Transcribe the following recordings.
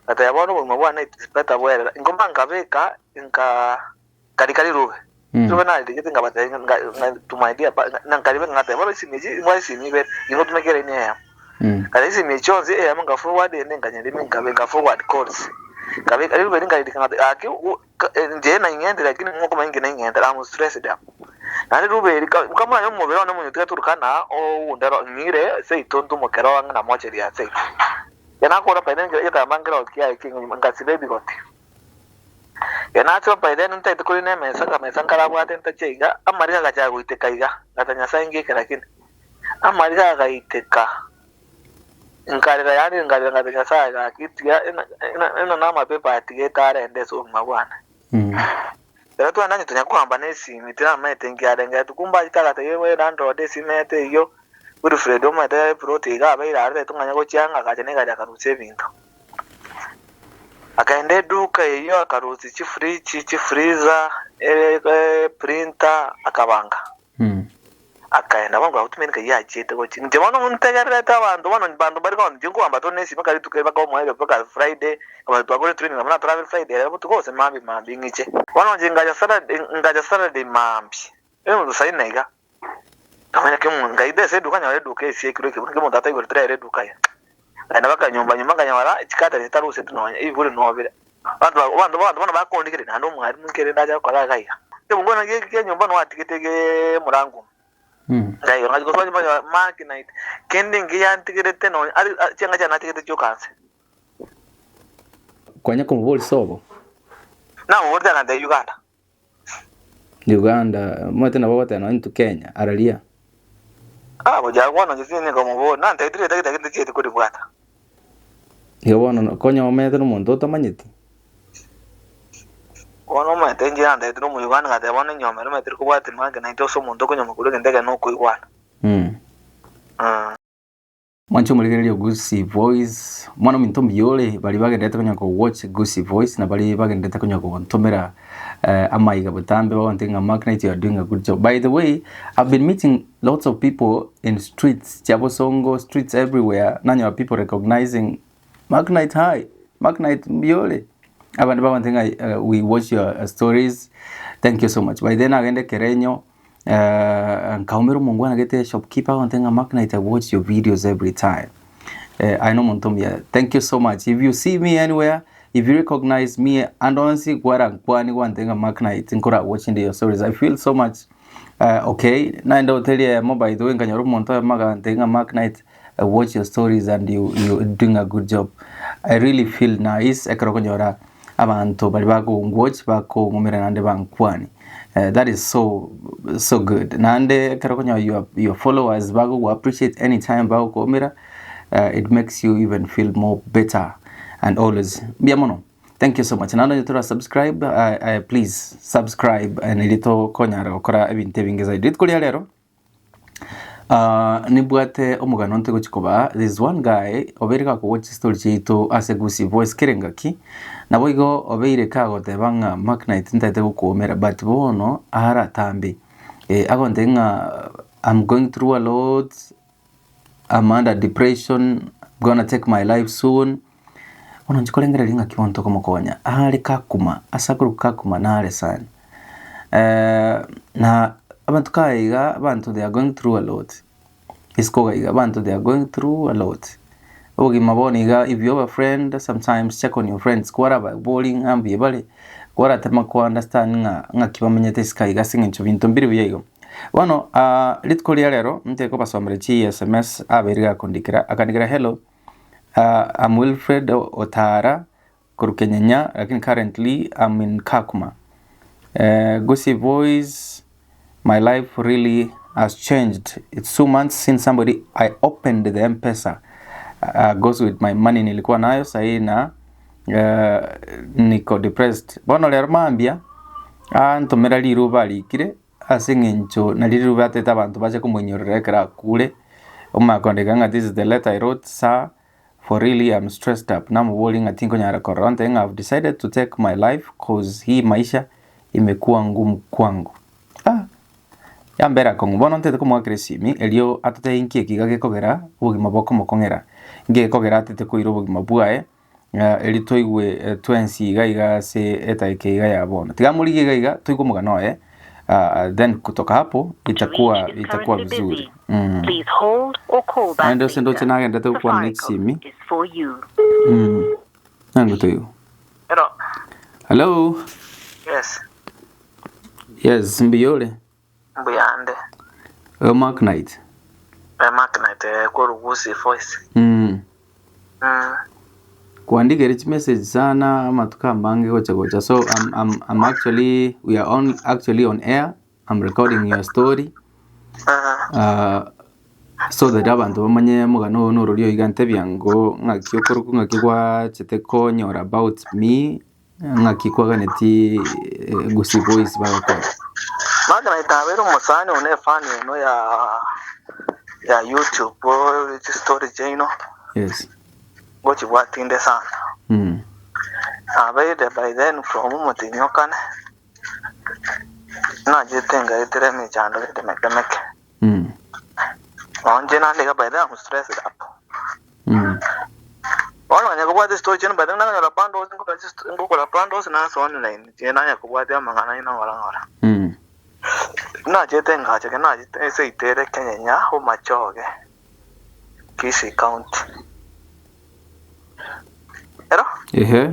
Ngateba bono obogima bwane it's better bwerera. Nkoma nkabeka nka nkarika rirube. Rirube naririgete nkabatebia ng'a ng'a to my dear pa na nkaribeka ngateba bono esimi echi mbwate esimi ibere, ningotumeka eraini eyemo. Nkarika esimi echi chionsi eyemo nka forward eyende nkanyeremia nkabe nka forward calls. Nkabeka rirube erio nkaririka ngateba gaki inche naing'entire lakini mokomanya inki naing'entere am stressed up. Naende rirube eri nkamanya omobere one omonyo tiga Turkana ounde ng'ire seito ntumokere ang'e na mortuary ya seito. Ekero nakora by then egetambaa nkero kiaye ki'enyomba ngasiba ebigoti. Ekero nasiba by then ntaete korina emesa, akamesa nkarabwate ntache iga, amariga agachaka goiteka iga, ngata Nyasaye ngeke lakini. Amariga agaiteka, nkarera yaani nkarera ngata Nyasaye gaki tiga ena na amapepo aya tiga etarende ase obogima bwane. Ekero twagenda tonya kogamba na esimi tinamaete nki arengereretie, kumbe achete agatebia oyo landlord esimi ete eyio, Wilfred omanyete eploti iga abeire are tari tong'anya gochia ang'e agacha negari akarusia ebinto. Akaenda eduka eyio akarusia chifridge, chifreezer, eprinter akabanga. Akaenda bono nkagotumia nkai achiete gochia. Inche bono ntegererete abanto bono abanto mbare bono inche nkogamba tore nesimi mpaka rituko eri mpaka omoerio mpaka Friday, abanto twakore training nabo natorabere Friday ere botuko gose mambia mambia ng'iche. Bono inche ngacha Saturday ngacha Saturday mambia, emonto saa nne iga, nkamanya ki omonto nkaida ase eduka nkanyora eduka esiekirwe ekebuna ki omonto ataigorete rero eduka eye. Nkaenda mpaka nyomba nyomba nkanyora chikateni chitaruseti nonya ebiburi nobire. Abanto ba abanto abanto bono bakondigereria naende omwalimu nki rende acha gokora iga iga. Ekebungo naki eki kia enyomba nwatigete gee omorango ime. Nkaigora ngachia gosoa nyomba nkanyora mark night, kende nkeyantigerete nonya are chianga chiane natigete chioka nse. Kwanya komoboria sobo? Namoboretie agantebia Uganda. Uganda, omanyete nabo ogoteba nonye intwe Kenya, araria. Ah, gochaka bono inche tindi komoboria, nantebetie rieta gete lakini tichieti koribwata. Igo bono konya omanyete nomonto otamanyeti. Bono omanyete inche nantebetie na omouganda ngateba bono enyiomo ere omanyete rikobwati mark naintwe ase omonto okonyoma korwa egento ekero nokoigwana. Mm. Mwanche omorigereria o Gusii Voice, omwana ominto mbuya ore, baria bagenderete konya ko watch Gusii Voice na baria bagenderete konya gontomera eh, amaiga botambe bagontebia ng'a Mark Knight you are doing a good job. By the way, I've been meeting lots of people in streets chia Bosongo, streets everywhere, nanyora people recognizing Mark Knight hi, Mark Knight mbuya ore. Abande bagontebia ng'a uh, we watch your uh, stories, thank you so much. By then nagenda ekerenyo Nkaumera omongwana gete shopkeeper agontebia ng'a Mark Knight I watch your videos every time. Eh, aye nomonto omuya. Thank you so much. If you see me anywhere, if you recognize me and onsi gwara nkwani gwantebia ng'a Mark Knight nkora watching your stories. I feel so much uh, okay. Naende hoteli eyemo by the way nkanyora omonto oyomo agantebia ng'a Mark Knight I watch your stories and you, you doing a good job. I really feel nice ekero okonyora abanto baria bakongwatch bakong'umera naende bankwani. Eh, that is so so good. Naende ekero okonyora your, your followers bagogo appreciate anytime bagokoumera uh, it makes you even feel more better and always mbuya mono. Thank you so much. Naende onye tora subscribe, uh, uh, please subscribe uh, neri tokonyara gokora ebinto ebinge zaidi. Rituko ria rero Nimbwate omogano onte gochia kobaa, there is one guy obeire gakogwa chistory chiaito ase Gusii Voice kera engaki, naboigo obeire kagoteba ng'a Mark Knight ntaete gokoumera but bono aratambe, agontebia ng'a I'm going through a lot, I'm under depression, gonna take my life soon, bono inche korengereria ng'aki bono tokomokonya, are kakuma, ase akorokwa kakuma nare sana. Na amatuko aya iga abanto they are going through a lot, isiko iga iga abanto they are going through a lot. Obogima bono iga if you have a friend sometimes check on your friends kwarababori ng'a mbuya bare, kwaratema ko understand ng'a ng'aki bamenyete isiko aiga ase eng'encho binto mbire buya igo. Bono rituko ria rero nte kobasomera chi sms abeire gakondikera, akandikera hello, I'm Wilfred Otara. Korwa Kenyenya lakini currently I'm in Kakuma. Eh, Gusii voice, my life really has changed. It's 2 months since somebody I opened the M-Pesa uh, goes with my money nilikuwa nayo sahii na uh, niko depressed. Bono rero mambia antomera riruba arikire ase eng'encho nario riruba atete abanto bache komoinyorera ekero akure omanye kondika ng'a this is the letter I wrote sir For really am stressed up, namoborie ng'a tinkonyara korora, ontebie ng'a I've decided to take my life cause hii maisha imekuwa ngumu kwangu. Ah! Yambera akong'u, bono ntete komoakera esimi erio atotebie inki eki iga gekogera obogima bokomokong'era, inki gekogera atete koira obogima bwaye. Erio toigwe twensi iga iga ase edaika iga ya bono. Tiga morigie iga iga toigwe omogano oye then kutoka hapo itakuwa itakuwa vizuri. Naende ase ndoche nagenderete gokwana ne chisimi. Nango toigwe. Hello. Hello. Yes. Yes, mbuya ore? Mbuyande. Oyo Mark Knight. Eh, Mark Knight eh, korwa Gusii Voice. Kwandikire chimessage sana amatuko amange gocha gocha so I'm, I'm, I'm actually we are on actually on air I'm recording your story so that abanto bamanye omogano oyo norori oiga ntebia ngo ng'aki okorokwa ng'aki gwachete konyora about me ng'aki kwaganeti Gusii Boys bagokora. Mark Knight abeire omosani one efani eno ya ya YouTube chistory chiaino. Yes. Ngochibwatinde sana. Nabeire by then from omotienyi o kane, nachete ngaetera emechando gete meke meke. Nonya inche naende iga by then I'm stressed up. Bono nanya kobwata estory chiane by then nanyora bundles nkogora chisto nkogora bundles nase online inche nanya kobwatia amang'ana aino ng'ora ng'ora. Nachete ngacha ekero nachete ase eitere Kenyenya Bomachoge. Kisii County. Ero? Ehe.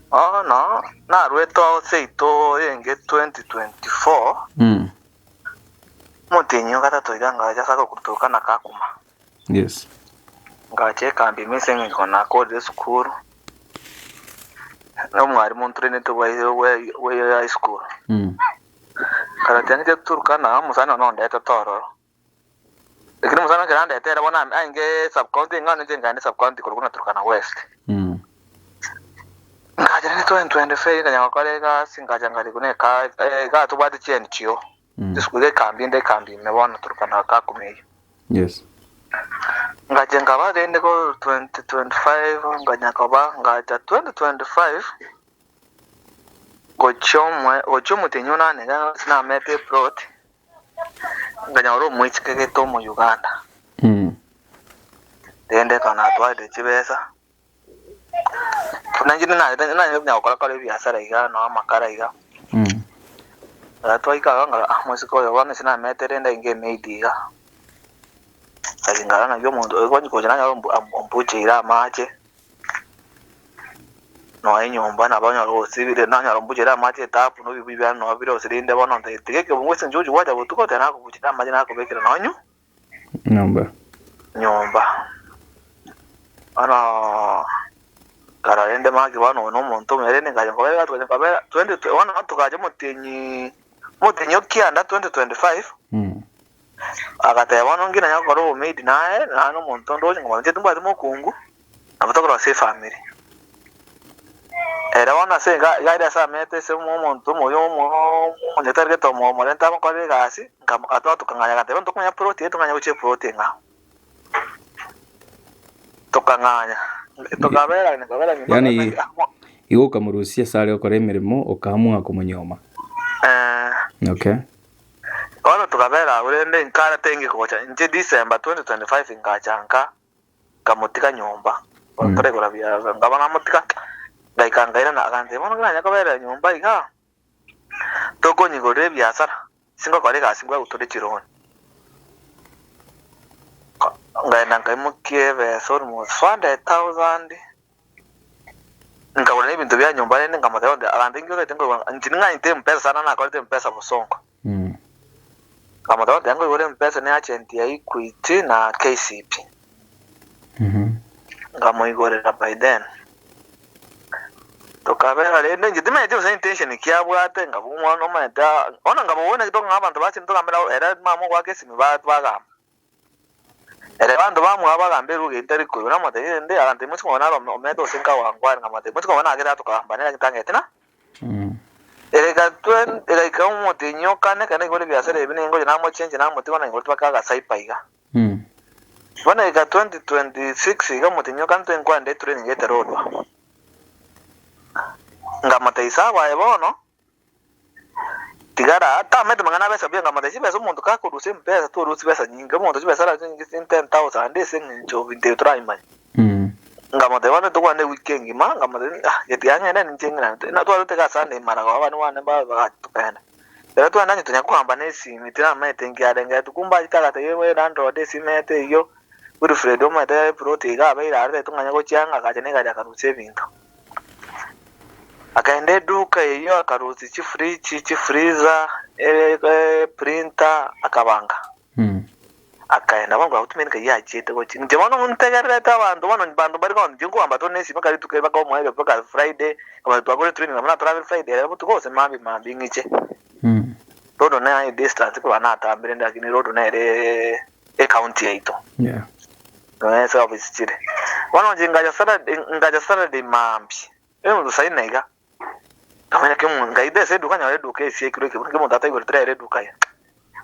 Bono narwete oo seito enge 2024 omotienyi o gatato iga ngacha ase agotuka na Kakuma. Yes. Ngacha ekambi ime ase eng'encho nakorire esukuru, na omwalimu ontrainete bwa bwa high school. Nkaratianete Turkana, omosani one ondetete ororo. Ekero omosani ekero andete ere bono aenge sub county eng'ana inche nkaenda sub county korwa buna Turkana West. Nkacha rende 2025 nkanya gokora egasi nkacha nkarikwa na eka igaa tobwate chi NGO, chisukuru iga ekambi ende ekambi ime bono Turkana Kakuma eyio. Yes. Ngacha nkaba rende ko 2025 nkanya koba ngacha 2025 gochia omwe gochia omotienyi onane iga ase namete eplot. Nkanyora omoiseke gete Omouganda, rende ekero natwarire chibesa, buna inche nare nare konya gokora kora ebiasara iga noo amakara iga, ekero twaika iga nkarora ah omoiseke oyo bono ase namete rende ainge emaid iga, nkachi nkarora naki omonto oyo konye gocha nanyora ombucheire amache. Nonya enyomba nabo onyore osibire, nonyore ombuchere amache etapu na ebibuyu biane nabo bire ase rinde bono ntaete tiga ekebungo ase eng'encho ogochia gwacha botuko otebe nakobuchera amache nakobekera nonyu Nyomba. nyomba. Bono nkarora rende maki bono oyo na omonto omuya rende nkacha nkobera tugacha nkobera twende bono togacha omotienyi omotienyi o kianda 2025. Agateba, Bono inki nanya gokora obomaid naye, naye nomonto onde oche nkomanya inche timbwati mokungu, nabo tokorosia efamiri. Ere bono ase iga iga aria ase amete ase omonto omoyo omonyetarigete omorente amokorere egasi, nkamo tokang'anya agateba ntokomanya ploti eye tong'anye gochia eploti eng'ao. Tokang'anya, tokaberania tokaberania mpaka Yaani igo okamorusia ase are gokora emeremo okaamua komonyuoma. Eh. Okay. Bono tokabera agwo, rende inkare tenge gocha inche December 2025 ngacha nka nkamotiga nyomba tore igoro biara nkaba namotiga ngaika nkairana agantebia bono nanya koberera nyomba igaa tokonyigorera ebiasara singokora egasi mbwagutore chironi. Nkaenda nkaimokia ebesa almost 400,000. Nkagora nebinto bia nyomba rende nkamotebia onde agante inki otagete nkoigwa inche ning'anyete mpesa sana nakorete mpesa bosongo. Nkamotebia onde nkoigore mpesa ne agent ya Equity na KCB. Nkamoigorera by then. Tokabera rende inche timanyeti gose intention ki abwate nkabua omwana omanyete bono nkabua naki tokong'a abanto ba simu togambera ere mama ogoaka esimi bagamba. Ere abanto bamwabo bagamba eruga eyio ntari koigwa, namotebia, Rende agantebia, Mochie komobana naro omete gose nkagwangwane, nkamotebia, Mochie komobana nagete atokagamba nere tangeti na. Egaika egaika omotienyi o kane, ekero naigure ebiasara ebi ningocha namochenchia namotiga naigorete mpaka agasaipa iga. Bono egaika 2026 iga omotienyi o kane twenkwande etraining eterodwa. Nkamotebia, Sawa aye bono. Tigara, tamanyete mang'ana a besa buya, nkamotebia, Chibesa omonto gakorusia embesa torusia chibesa nyinge, omonto chibesa ararusie nyinge chinde 10,000 ase eng'encho ebinto ebi toraimanye. Nkamotebia, Bono tokwane ewiki engima, nkamotebia, ah, getiga ng'ende ninche ng'irane. Natwarete iga Sunday maragoba abana bane mbabe bagacha tokagenda. Ekero twagenda onye tonya kogamba na esimi tinamaete nki arengereretie, kumbe achete agatebia oyo landlord esimi ete eyio, Wilfred omanyete eploti iga abeire aroro tong'anye gochia ang'e agacha na egari akarusia ebinto. Akaenda eduka eyio akarusia chifridge, chifreezer, eprinter akabanga. Akaenda bono gotumia enka eyio achiete gochia. Inche bono ntegererete abanto bono abanto mbare bono inche nkogamba tore nesimi mpaka rituko eri mpaka omoerio mpaka Friday, abanto twakore training nabo natorabere Friday ere botuko gose mambia mambia ng'iche. Rodo naye distance korwa natambire inde lakini rodo nere ecounty yaito. Yeah. Nonya ase office chire. Bono inche ngacha Saturday ngacha Saturday mambia, emonto saa nne iga, nkamanya ki omonto nkaida ase eduka nkanyora eduka esiekirwe ekebuna ki omonto ataigorete rero eduka eye.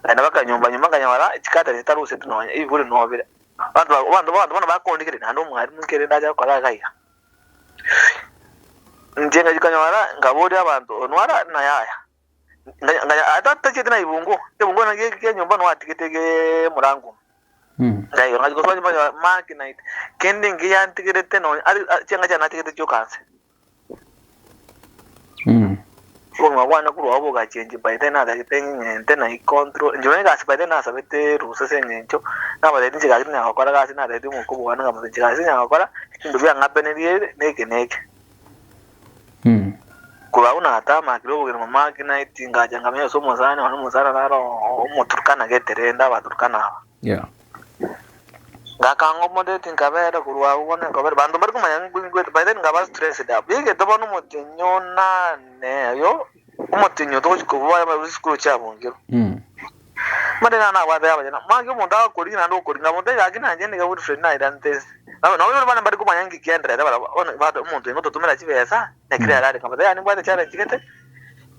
Nkaenda mpaka nyomba nyuma nkanyora chikateni chitaruseti nonya ebiburi noo bire. Abanto ba abanto abanto bono bakondigereria naende omwalimu nki rende acha gokora iga iga. Inche ngachia konyora nkaboria abanto onwara ng'a yaya, Tachieti na ibungo, ebungo naki ekenyomba nwatigete egemorango. Nkaigwa ngachia gosoa nyomba nkanyora mark night, kende nkiyantigerete nonya ari chianga chiane natigete chioka nse. Obogima bwane korwa abwo bogachenchia by then natagete ng'ente na icontrol, inche bono egasi by then nasabete rusa ase eng'encho, nabatebirie inche gaki tinyara gokora gasi natebirie omokubwa one nkamotebia inche gasi tinyara gokora, ebinto biang'apenerie neke neke. Korwa abwo natamakire obogeni bwa Mark Knight, ngacha nkamenya ase omosani one, omosani naro Omoturkana gete rende Abaturkana aba. Yeah. Ngakanga omodeti nkabera korwa abwo bono nkabera banto mbari komanya ngwete by then nkaba stressed up. Egete bono omotienyi onane oyo, omotienyi oyo togochi koboa chisukuru chiabungirwe. Mande naro nabwate abachenu, maki omonto agokorigia naende okorigia, na omonto gaki nanche niga Wilfred nairanete inse. Nabo nabo bana mbare komanya nki kienderete barabwo, bono bado omonto oyo ngototomera chibesa, naki rero are nkamotebia yaani mbwate challenge gete,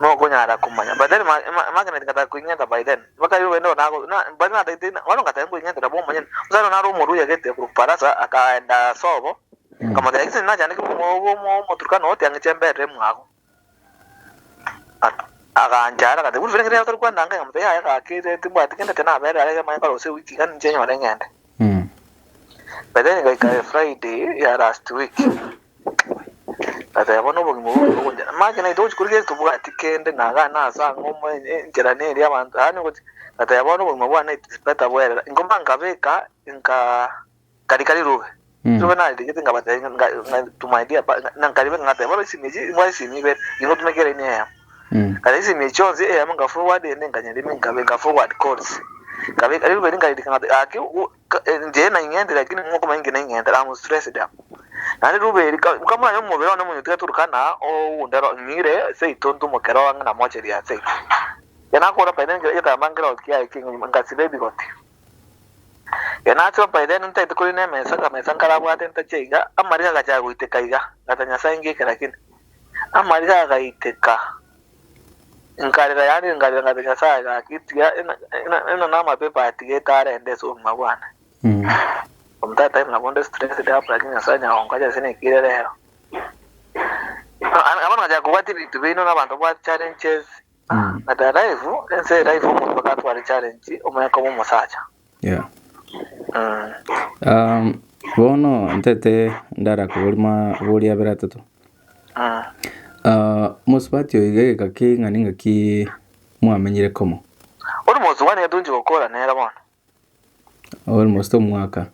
nokonyara komanya. But then ma- ma- magnet ngataka koing'enta by then, mpaka riroba rinde nago na mbare natagete na bono ngataka nkoing'entera bo omonyene, omosacha naro omoruya gete korwa Barasa akaenda sobo, nkamotebia gese nachandeke omo omo omoturukana oyo tiang'eche emberere mwago. Agancha ere agateba, Wilfred ekero tari kwenda nka nkamotebia yaya gaki ere timbwati kende tari nabere are manye korosia ewiki iga ninche nyore ng'ende. By then ngaika Friday ya last week, ngateba bono obogima obo bogoncha maki naintwe togochi korigia tobwati kende na igaa nase ang'o omo enchera neri abanto yaani ogochi ngateba bono obogima bwane it is better bwerere. Ingo nkabeka nkaa. Nkarika rirube, rirube naririgete nkabatebia ng'a ng'a to my dear pa na nkaribeka ngateba bono esimi echi mbwate esimi ibere, ingo ntumeke elaini eyemo. Nkarika esimi echi chionsi eyemo nka forward ende nkanyeremia nkabe nka forward calls. Nkabeka rirube eri nkaririka ngateba gaki inche naing'entire lakini mokomanya inki naing'entere am stressed up. Naende rirube eri ka nkamanya omobere one omonyo tiga Turkana ounde oro ng'ire seito ntumokere ang'e na mortuary ya seito. Ekero nakora by then egetambaa nkero kiaye keng'ima nkasiba ebigoti. Ekero nachora by then ntaete korina emesa, akamesa nkarabwate ntache iga, amariga agachaka goiteka iga, ngata Nyasaye ngeke lakini, amariga agaiteka, nkarera yaani nkarera ngata Nyasaye gaki tiga ena ena ena na amapepo atigete arende ase obogima bwane. From that time nabo nde stressed up lakini Nyasaye nyagonkonya ase nekire rero. Bono ngachaka kobwatia ebinto biaino na abanto babwate challenges. But a life, ense eye life omonto mpaka atware challenge omanye koba omosacha. Yeah. Bono ntete ndarakoborie maboria abere atato. Mosubati oyo iga egeka ki ng'a ning'aki mwamenyire komo? Almost one year tonchi gokora nere bono. Almost omwaka.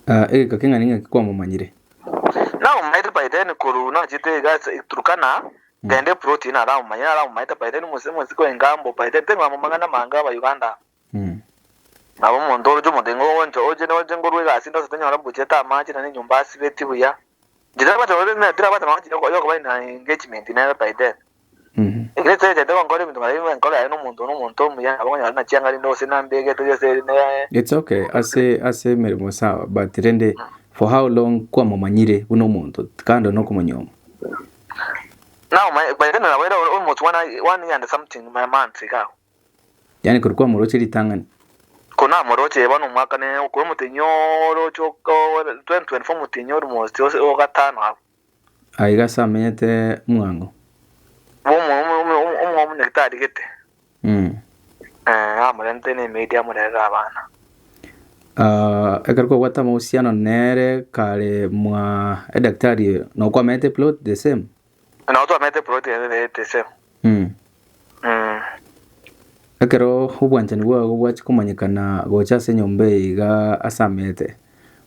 Egeka ki ng'a ning'aki kwamomanyire? Namomaete by then korwa nachete iga ase Turkana, nkagenda eploti naramomanye naramomaete by then omosike omosike o engambo by then tari amang'ana amange aba Uganda. Nabo omonto oroche omonto ingo ogocha oche oche nkorwa egasi ndosete nyore mbuchete amache naende enyomba asibeti buya. Inche tirabwate nonye yokoba ina engagement nere by then. Ekero echete gonkora ebinto nkareba ng'a enkoro yaye nomonto nomonto omuya, nabo okonyora buna chianga rinde gose nambegete gose ne. It's okay ase ase emeremo sawa but rende for how long kwamomanyire buna omonto kando nokomonyuoma? Namomanye by then naboire almost one one year and something my months iga abwo. Yaani korwa kwamoroche ritang'ani. Korwa namoroche bono omwaka ne korwa omotenyi oroche 2024 omotenyi almost o gatano abwo. Aiga ase amenyete mwango. Omonyagitari gete amorente ne emaid amorerere abana. Ah, ekero kwabwate amahusiano nere kare mwa edaktari oyo, nabo kwamenyete plot the same? Nabo twamenyete plot the same. Mm. Mm. Ekero obwanchani bwao bwachia komanyekana gocha ase enyomba eye iga ase amete,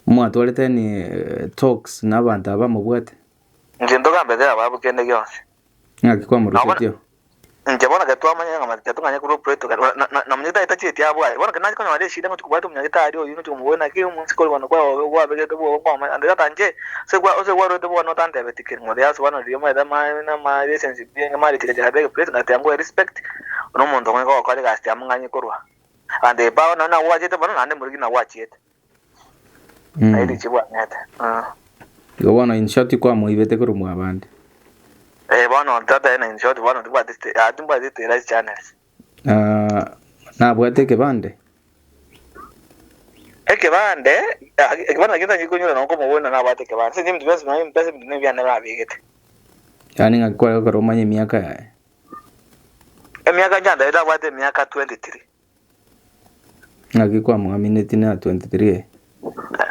mwatwarete any talks na abanto aba bamobwate? Inche ntogambete ababu kende gionsi. Ng'aki kwamorusetio? Inche bono ekero twamanya ng'a ekero tong'anye korwa opureto na omonyagitari tachieti abwo aye, bono ekero nachi konyora eshida ngochia kobwata omonyagitari oyio ngochia komoboria naki omosike oria bono kwabegete bwogo nkwamanya ande tata inche ase ase kwarwete bono otantebeti keri ng'o ase bono riria omanyete ama relationship marriage egacha take place ngateba nkoe respect buna omonto onge gokora egasi tiamong'anyie korwa. Agantebia baba nonye nagwachete bono naende morigi nagwachiete. Naye richi bwang'ete. Igo bono in short kwamoibete korwa mwabande. Eh bono tata ena in short bono tibwati ah timbwati tera channels. Ah nabwate ekebande? Ekebande ekebande nakio ntancheti konyora nonye nkomobuna nabwate ekebande. Ase ebinto bionsi nonye mpesa ebinto nebiane nabegete. Yaani ng'aki kware gokora omanye emiaka yaye? Emiaka inche ntabete abwate emiaka 23. Ng'aki kwamoaminetie na 23 eye?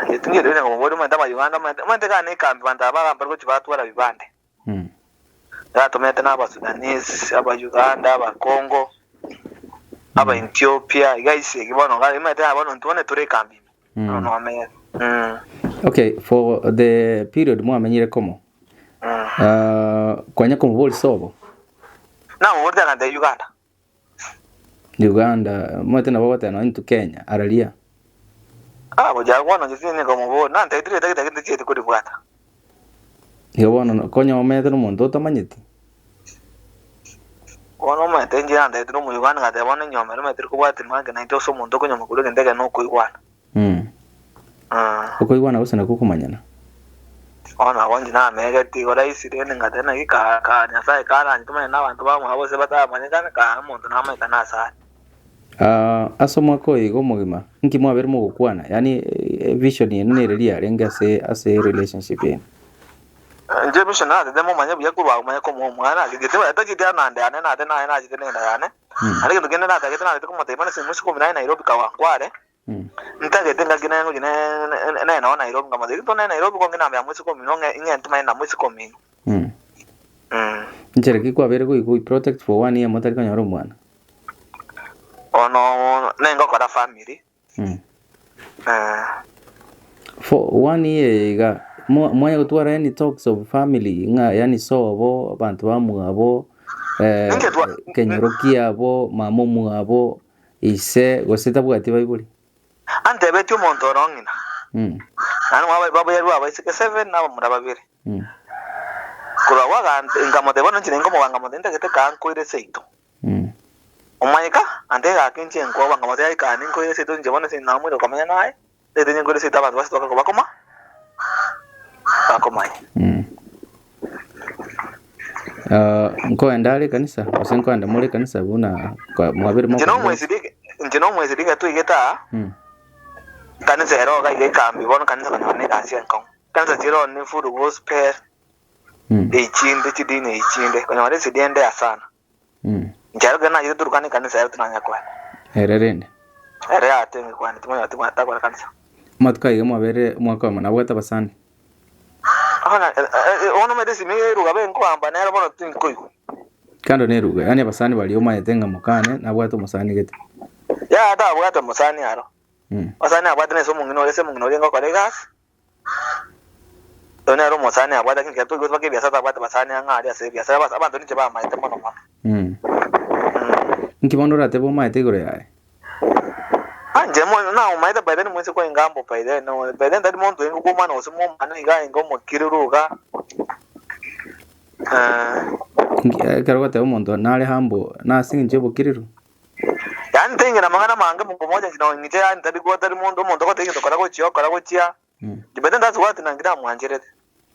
Inche tingetie komoboria omanyete aba Uganda omanyete omanyete iga ne ekambi banto aba bagamba gochia batwara bibande. Natomete na aba Sudanese, aba Uganda, aba Congo, aba Ethiopia, iga ase egi bono iga omanyete ng'a bono intwe bono tore ekambi ime. Bono nomanyete. Okay, for the period mwamenyire komo, kwanya komoboria sobo? Namoboretie agantebia Uganda. Uganda, omanyete nabo ogoteba nonya intwe Kenya, araria. Ah, gochaka bono inche tinye komoboria, nantebirie ritaki riaye ntichieti koribwata. Igo bono konya omanyete na omonto otamanyeti. Bono omanyete inche nantebirie omo Uganda ngateba bono enyomba ere omanyete teri kobwati mark naintwe ase omonto okonyoma korwa egento ekero nokoigwana. Okoigwana gose nakwo okomanyana. Bono nabo inche namegete igo rahisi rende ngateba naki ka ka Nyasaye karanche tomanye na abanto bamwabo gose batamanyekane kaa omonto namanyekane ase are. Ah, ase omwaka oyo iga omogima, inki mwabeire mogokwana? Yaani vision yenu nere riarenge ase ase relationship eye? Inche vision natete momanye buya korwa agwo manye komoa omwana, tacheti anande ane nate naye nachete nenda yane, Naende egento kende natagete narete komotebia bono ase omosike ominto naye Nairobi Kawangware, ntagete ngaki naye ngochia naye nao Nairobi nkamotebia egento naye Nairobi konge namba ya mosike omino ng'e ing'e ntomanye na mosike omino. Nchera ki kwabeire goi goi protect for one year motari konyora omwana? Bono nengokora family. For one year iga mwanya gotwara any talks of family ng'a yaani sobo abanto bamwabo ekenyoro kiabo mama omwabo ise gose tabwati baibori? Antebetie omonto oro ng'ina, naende baboyerwe abaiseke seven na abamura babere. Korwa agwo nkamotebia bono inche ninkomobanga nkamotebia ntagete kaa nkoire seito. Omoika ante gaki inche nkoba nkamotebia aika ninkoire seito inche bono ase namoire komenya naye, ntagete inche nkoire seito abanto base bakago bakoma bakomanye. Nkoenda are ekanisa gose nkoenda more ekanisa buna mwabere Inche nomwesidi inche nomwesidi ekero twaigete aa, kanisa ero iga iga ekambi bono kanisa konyora na egasi enkong'u. Kanisa chire one full gospel, echinde chidini echinde, konyora esidi ende ya sana. Inche ekero nachete Turkana ekanisa ere tinanya koenda. Ere rende? Ere yatenge koenda timanya timanya takora kanisa. Amatuko aiga mwaberire omwaka oyomo nabwate abasani? Bono omanyete esimi eruga be nkoamba nere bono tinkoigwa. Kando ne eruga, yaani abasani baria omanyete ng'a mokane nabwate omosani gete. Yaya tabwate omosani aro. Omosani abwate nese omong'ina oria ase omong'ina oria ngokora egasi. Oyo nere omosani abwate lakini ekero twaigwete mpaka ebiasara tabwate basani ang'e aria ase ebiasara abas abanto ninche bamaete mono mono. Inki bono oratebe omaete igoro yaye? Ah inche mo namomaete by then moise koenga mbo by then no by then tari monto oenge kwomana gose momane iga aenge omokiriru iga Nki ekero ogoteba omonto nare humble nase eng'encho y'obokiriru? Yaani taing'ina amang'ana amange mokomocha inche nonye inche yaani tari tari monto omonto ogoteba egento kora gochia okora gochia, by then that's what naki namwancherete.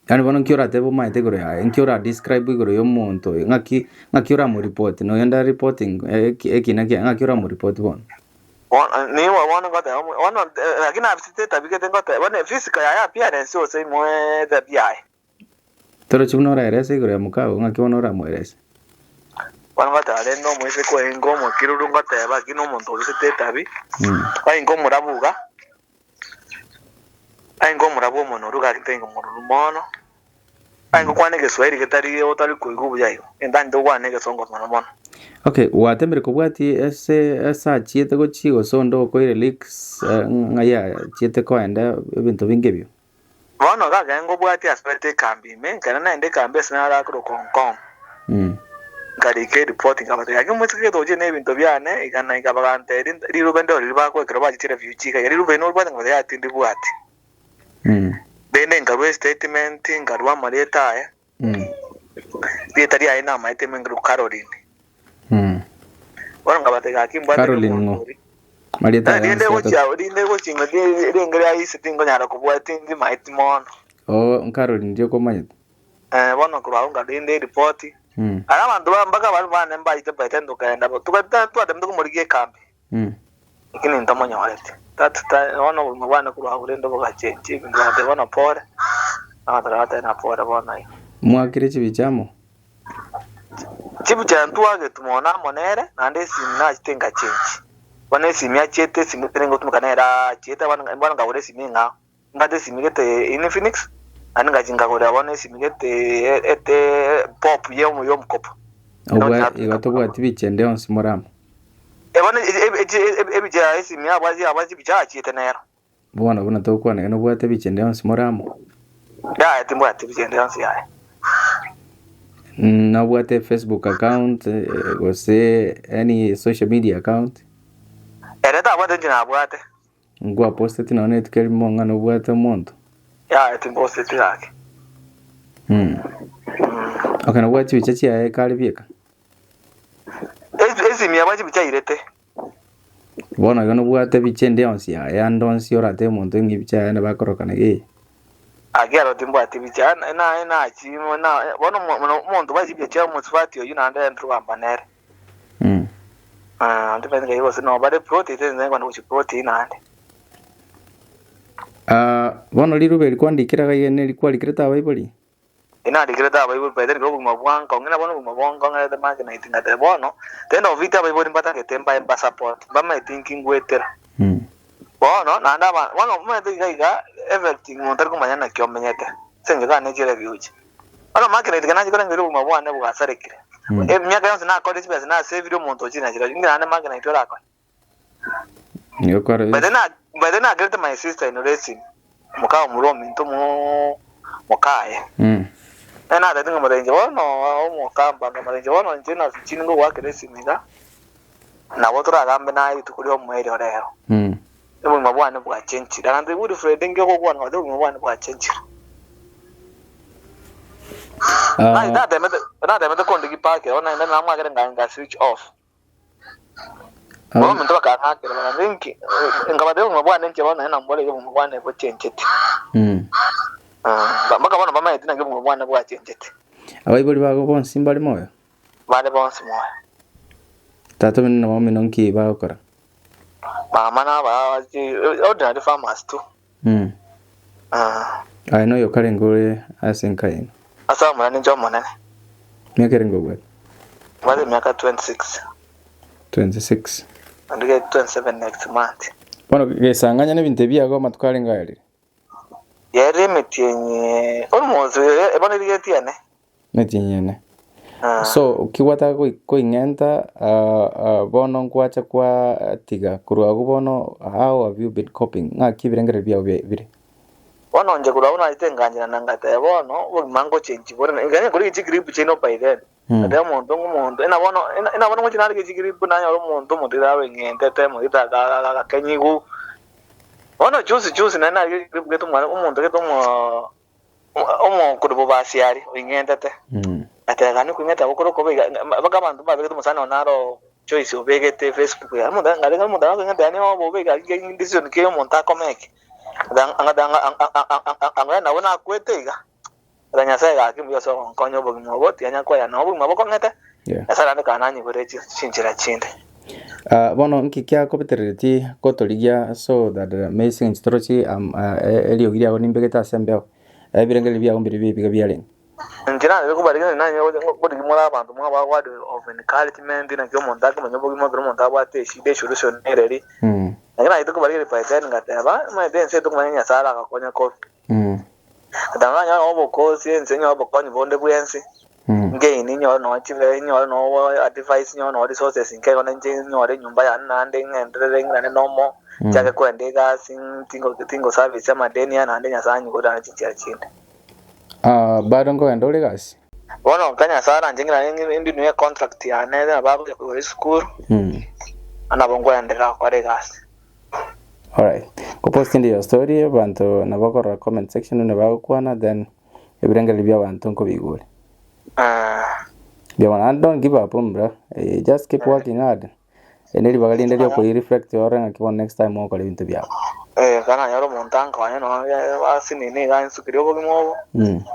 Yaani bono nki oratebe omanyete igoro yaye, nki ora describe igoro ya omonto oyo, ng'aki ng'aki oramoreport noyonde reporting ekina kiaye ng'aki oramoreport bono? Bono nigo bono ngoteba bono lakini nabisete etabi gete ngoteba bono ephysical yaye appearance gose imoe etabi yaye. Torochi buna oraerese igoro ya mokao, ng'aki bono oramoerese? Bono ngoteba rende omoiseke oinge omokiruru ngoteba lakini omonto obisete etabi, oinge omorabu iga. Aye ngomorabwo omonoru gaki tari ngomoruru mono. Aye ngokwana egeswahili getari otari koigwa buya igo. Egento anchete gokwana negesongo mono mono. Okay, gwatemire kobwatia ase ase achiete gochia gose onde okoire leaks ng'ai achiete koenda ebinto binge ebio? Bono iga ekero ngobwatia asoete ekambi ime, nkagenda naende ekambi ase naro akorokwa Hong Kong. Nkarika eripoti nkabatebia, Gaki moiseke gete ochire nebinto biane iga na iga. Bagantebia, Riruba ndiro riria bakoa ekero bachete refugee iga iga, riruba eri noribwate? Nkabatebia, Yaya tindibwati. Rende nkarua estatement, nkarua amarieta aye, rieta riaye namaete ime nkarua Caroline. Bono nkabatebia, Gaki mbwate Caroline omonto ng'o? oria. Marieta aye Rinde onsi gochia atato. rinde gochia renge ria ise tinkonyara kobua tindimaeti mono. Oo, Caroline rioka omanyete. Eh, bono korwa agwo nkarenda eripoti. Aria abanto ba mpaka baria bane mbaite baete tokagenda togata twatemete komorigia ekambi, lakini ntomonyoreti. That time bono obogima bwane korwa agwo rende bogachenchia ebinto bagateba bono pore, abanto bagateba ng'a pore bono iga. Mwakire chibicha amo? Chibicha ntwagetwe mono amo nere, naende esimi nachete ngachenchia. Bono esimi achiete esimi ekero ngotumeka nere achiete bono bono nkagora esimi eng'ao. Ngate esimi gete Infinix, naende ngachia nkagorera bono esimi gete ete pop ye y'omokopo. Obwa igo tobwati bicha ende yonsi more amo. Bono ebicha yaye esimi yabwate yabwate chibicha achiete nero. Bono buna togokwana iga nobwate ebicha ende yonsi more amo? Yaya timbwati ebicha ende yonsi yaye. Nobwate Facebook account gose any social media account? Ere tabwate inche nabwate. Nkwaposteti nonya nerituko erimo ng'a nobwate omonto? Yaya timposteti gaki. Okay, nobwate chibicha chiaye kare bieka? Esimi yabwate chibicha airete. Bono igo nobwate ebicha ende yonsi yaye ande onsi oratebe omonto ng'a ebicha yaye nabo akorokana iga eye? Gaki aro timbwati bicha naye nachi bono omonto obwate chibicha chia omosubati oyio naende ntorogamba nere. Timanyeti ngai gose noo bare ploti tindi kogenda gochia ploti naende. Bono riruba eri kwandikire iga iga neri kwarikerete abaibori? Inarikerete abaibori by then obogima bwa nkong'ina bono obogima bwa nkong'erete make naiti ngateba bono tenda ofiti abaibori mbatagete mbae mbasupport mbamaeti nki ngwetera. Bono naende aba bono omanyete iga iga everything monto tari komanya naki omenyete ase eng'encho kare ne chirefuge. Bono make naiti ekero nachia korengereria obogima bwane bwasarekire emiaka yonsi nakorire chibesa nasavire omonto ochire nachirochio inki naende make naiti orakore. Nigo kware By the na by the nakerete my sister in racing moka omorwa ominto mo mokaye. Nere natete nkamotebia inche bono omokamba nkamotebia inche bono inche nasi chini ngogoakera esimi iga, nabo toragambe naye rituko ria omoerio rero. Obogima bwane bwachenchire. Agantebia Wilfred inki ogokwana nkamotebia obogima bwane bwachenchire. Ah. Natemete natemete kondigi park ero naende namwakera nga nga switch off. Bono omonto bakang'akera, bakambia, Inki? Nkabatebia, Obogima bwane inche bono naende namborege obogima bwane bochencheti. Mpaka bono mbamaeti naki obogima bwane bwachencheti. Abaibori bago bonsi mbare moyo? Bare bonsi moyo. Tata omino na mama omino nki bagokora? Mama na baba ordinary farmers tu. Aye noyo okarenge ore ase enka yaino? Ase abamura ninche omonene. Miaka erenge obwate? Mbwate emiaka 26. 26. Naende get 27 next month. Bono gesang'anya nebinto ebi biago amatuko arenge ayarire? Yaerire emetienyi almost bono erigeti ene. Emetienyi ene. So ki gwataka koing'enta bono nkwacha kwatiga korwa agwo bono how have you been coping? Ng'aki ebirengererio biago bire? Bono inche korwa agwo nachete ngancherana ngateba bono obogima ngochenchi bore nkanya korigia chigrip chiaino by then. Ngateba omonto ng'a omonto ina bono ina bono ngochia narigia chigrip nanyora omonto omonto iga aroing'entete omonto iga agakenyigwa. Bono juzi juzi naende narigia chigrip gete omonto gete omoo Omokuru bw'abasiari oing'entete, gateba gani okoing'enta abwo korwa okobe iga, mpaka abanto mbabegete omosani one naro Joyce obegete Facebook yaye, omonto ngarenge omonto akoing'enta yaani obobe iga decision ki omonto akomeke, ang'e nabo nakwete iga, ata Nyasaye gaki mbuya ase ogonkonya obogima obo tiga nyakoyana nabo obogima bokong'ete, Nyasaye naende kananyigwere chinchera chinde. Bono nki kiakobetereretie gotorigia so that ase eng'encho torochi eriogi riago nimbegete ase embeo, ebirengererio biago mbiria ebibe biarenge. Inche narenge kobarigia onye nanyare korigia more abanto mwaba word of encouragement naki omonto akomanya obogima ekero omonto abwate eshida esolution nereri. Lakini naete kobarigereria by then ngateba, omanyete ense tokomanya Nyasaye aragakonya korwa. Ngateba nanyora nonya obokosi ense nyore obokonyi bonde bwensi, ngeini nyore nonya chibe nyore nonya advice nyore nonya resources nke igo ninche nyore enyomba yane naende ng'enderere ng'irane nomo, nchake koenda egasi tingo tingo service amadeni aya naende Nyasaye anyigorere naende chinchera chinde. Bado nkogenda ore egasi? Bono nka Nyasaye aranche ng'irane indi renew econtract yane nabo bagocha koigora esukuru, nabo nkoenderera gokora egasi. Alright. Nkopost inde your story abanto nabo bakorora comment section buna bagokwana then ebirengererio bia abanto nkobigure. Mbuya mono and don't give up bro, just keep working hard. Eri neribaga rinde ria okoireflect orore ng'aki bono next time ogokora ebinto biago. Eh, ekero nanyora omonto ankonye nonya ase nini iga ansukerie obogima obo,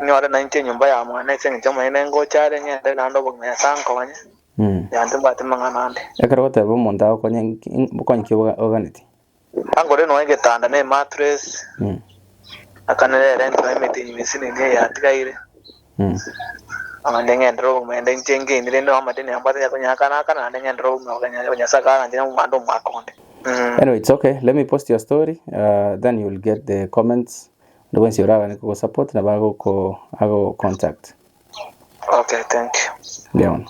nyore nainche enyomba ya mwane ase eng'encho omonyene ngocha are ng'ende naende obogima Nyasae ankonye, yante mbwate mang'ana ande. Ekero ogoteba omonto agokonye nki bokonyi ki oganetie? Angore nonya egetanda na emattress, akanere erent nonya emetienyi emesinini eye yatigaire, naende ng'enderere obogima naende inche ngendi rende nonya amadeni ambwate onye konyakana akana naende ng'enderere obogima bwa Nyasae karanche omwando omwaka onde. Anyway, it's okay. Let me post your story, then you will get the comments. Onde bwensi oragane kogosupport nabo agoko ago contact. Okay, thank you. Mbuya mono.